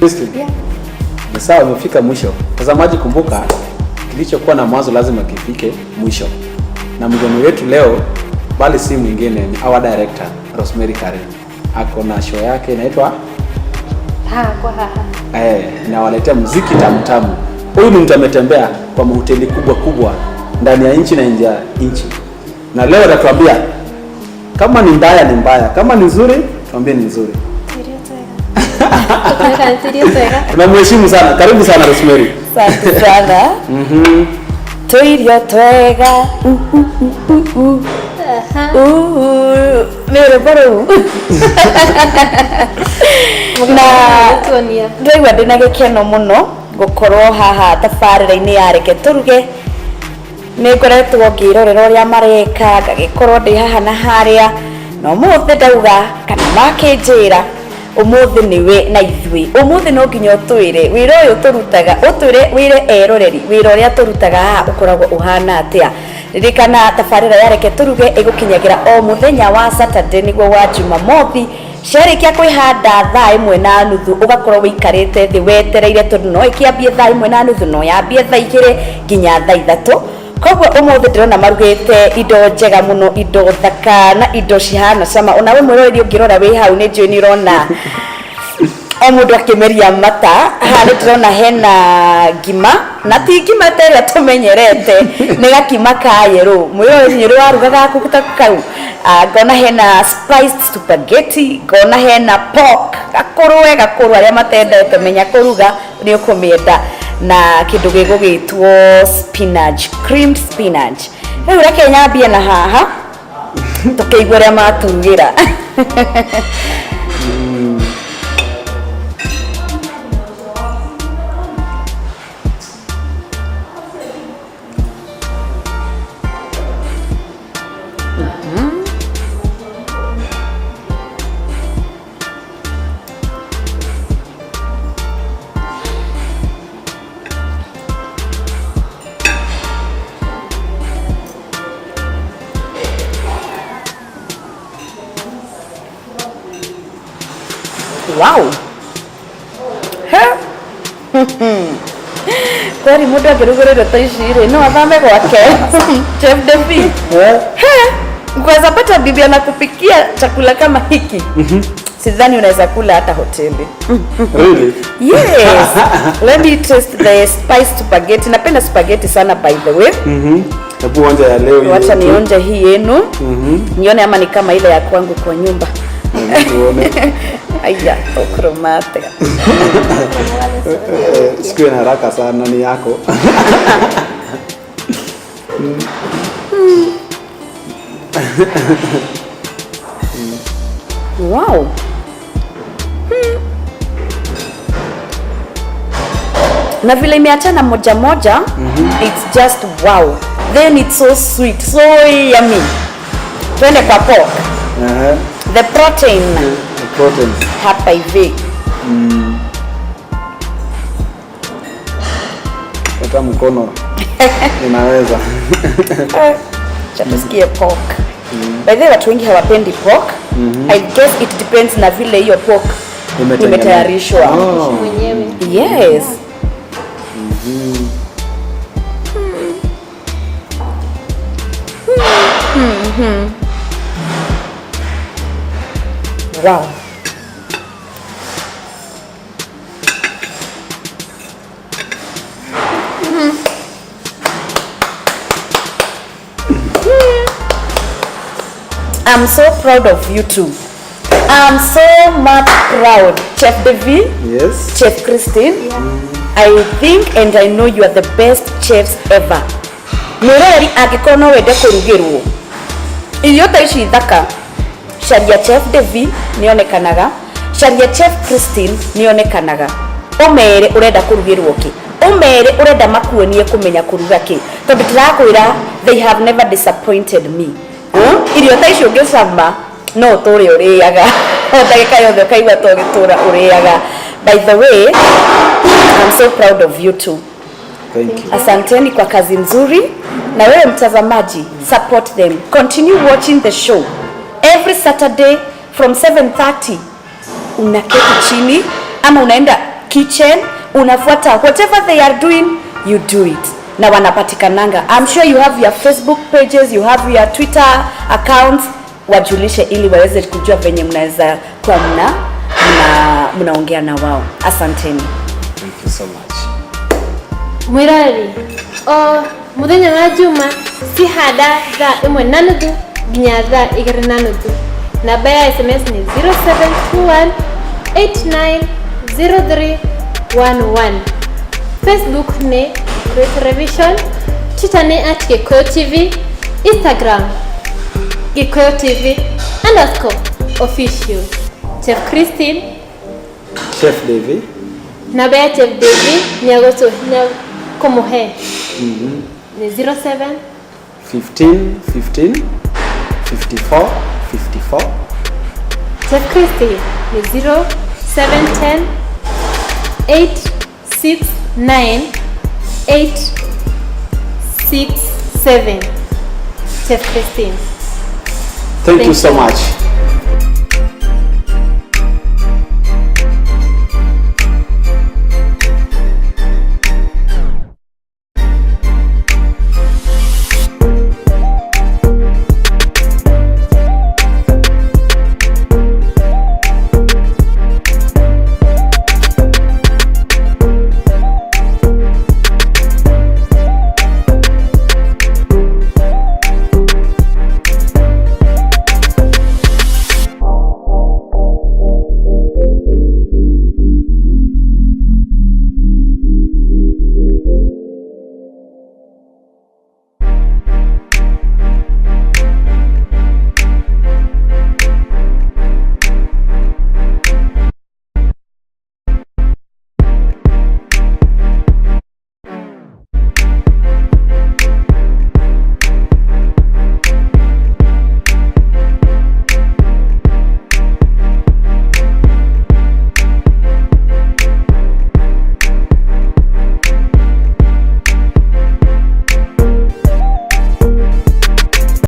Christine. Yeah. Ni sawa, umefika mwisho. Mtazamaji, kumbuka kilichokuwa na mwanzo lazima kifike mwisho, na mgeni wetu leo bali si mwingine ni our director Rosemary Karimi. Ako na show yake inaitwa Ha, kwa haha. Inawaletea muziki tamtamu. Huyu ni mtu ametembea kwa mahoteli kubwa kubwa ndani ya nchi na nje ya nchi, na leo atatuambia kama ni mbaya ni mbaya, kama ni nzuri tuambie ni nzuri. Tuirio twega. Tuweka ni tuirio twega. Tunamheshimu sana. Karibu sana Rosemary. Asante sana. Tuirio twega. Aha. Nĩ rwĩmbo rũu na Tuonia. ndĩraigua ndĩna gĩkeno mũno gũkorwo haha tabarĩra-inĩ ya Reke Tũruge. Nĩ ngoretwo ngĩrorera ũrĩa mareka, ngagĩkorwo ndĩ haha na harĩa, na ũmũthĩ ndauga kana makĩnjĩra ũmũthĩ nĩwe na ithuĩ. Ũmũthĩ no nginya ũtwĩre wĩra ũyũ tũrutaga, ũtwĩre wĩre eroreri wĩra ũrĩa tũrutaga haha ũkoragwo ũhana atĩa. Ririkana tabarĩra ya Reke Tũruge ĩgũkinyagĩra o mũthenya wa Saturday nĩguo wa Jumamothi, ciarĩkia kwĩhanda thaa 1:30 ũgakorwo wĩikarĩte thĩ wetereire, tondũ no ĩkĩambie thaa 1:30, no yambie thaa 2 nginya thaa 3. Koguo ũmũthĩ ndĩrona marugĩte indo njega mũno, indo thaka na indo cihana cama. Onawe mwĩroreri ũngĩrora wĩ hau nĩ njũĩ nĩ ũrona o mũndũ akĩmeria mata. Haha nĩ ndĩrona hena ngima, na ti ngima ta ĩrĩa tũmenyerete, nĩ gakima ka yerũ. Mwĩroreri nĩ ũrĩ waruga gaku ta kau. Ngona hena spiced spaghetti, ngona hena pork gakũrũe gakũrũ, arĩa matendete menya kũruga nĩ ũkũmĩenda, na kĩndũ gĩgũgĩtwo spinach, creamed spinach. Rĩu reke nyambie na haha tũkĩigua ũrĩa matugĩra. Wow. He? Kweri mũndũ angĩrugĩra irio ta ici rĩ, no athame gwake. Chef Devi. He? Ukaweza pata bibi anakupikia chakula kama hiki. Sidhani unaweza kula hata hoteli. Really? Yes. Let me taste the spiced spaghetti. Napenda spaghetti sana by the way. Hebu onja ya leo hii Wacha yetu. nionje hii yenu. Nione ama ni kama ile ya kwangu kwa nyumba. Hebu tuone. Aya, okromate. Sikuwe na haraka sana, ni yako. Wow. Na vile imeachana moja moja, it's just wow. Then it's so sweet, so yummy. Twende kwa pork. The protein. The protein. Hapa hivi. Hata mkono inaweza. Acha tusikie pork. By the way, watu wengi hawapendi pork. I guess it depends na vile hiyo pork Imetengenezwa. imetayarishwa. Mwenyewe. Yes. Wow. I'm so proud of you two. I'm so much proud. Chef Devi, Yes. Chef Christine, I think and I know you are the best chefs ever. Mwĩroreri angĩkorwo no wende kũrugĩrwo irio ta ici thaka, caria Chef Devi nĩonekanaga, caria Chef Christine nĩonekanaga. Ũmere ũrenda kũrugĩrwo kĩ, ũmere ũrenda makuonie kũmenya kũruga kĩ, tondũ ndĩrakwĩra they have never disappointed me. Irio ta icio ũngĩcama no ũtũre ũrĩaga o ndagĩka yothe ũkaigua ta ũgĩtũra ũrĩaga. By the way, I'm so proud of you too. Thank you. Asanteni kwa kazi nzuri. Na wewe mtazamaji, support them. Continue watching the show every Saturday from 7:30. Unaketi chini ama unaenda Kitchen, unafuata whatever they are doing, you do it. Na wanapatikananga. I'm sure you have your Facebook pages, you have your Twitter accounts. Wajulishe ili waweze kujua venye mnaweza kuwa mnaongea na wao. Asanteni. Thank you so much. Mwiroreri o muthenya wa juma cihanda thaa ĩmwe na nuthu nginya thaa igĩrĩ na nuthu. Namba ya SMS nĩ 0721 890311. Facebook nĩ Gĩkũyũ Television, Twitter nĩ @GĩkũyũTV, Instagram GĩkũyũTV_official. Chef Christine. Chef Davy. Namba ya Chef Davy nĩakũmũhe nĩ 07 15 15 54 54. Chef Christine nĩ 0710 869 867. Chef Christine. Thank you Thank so you. much.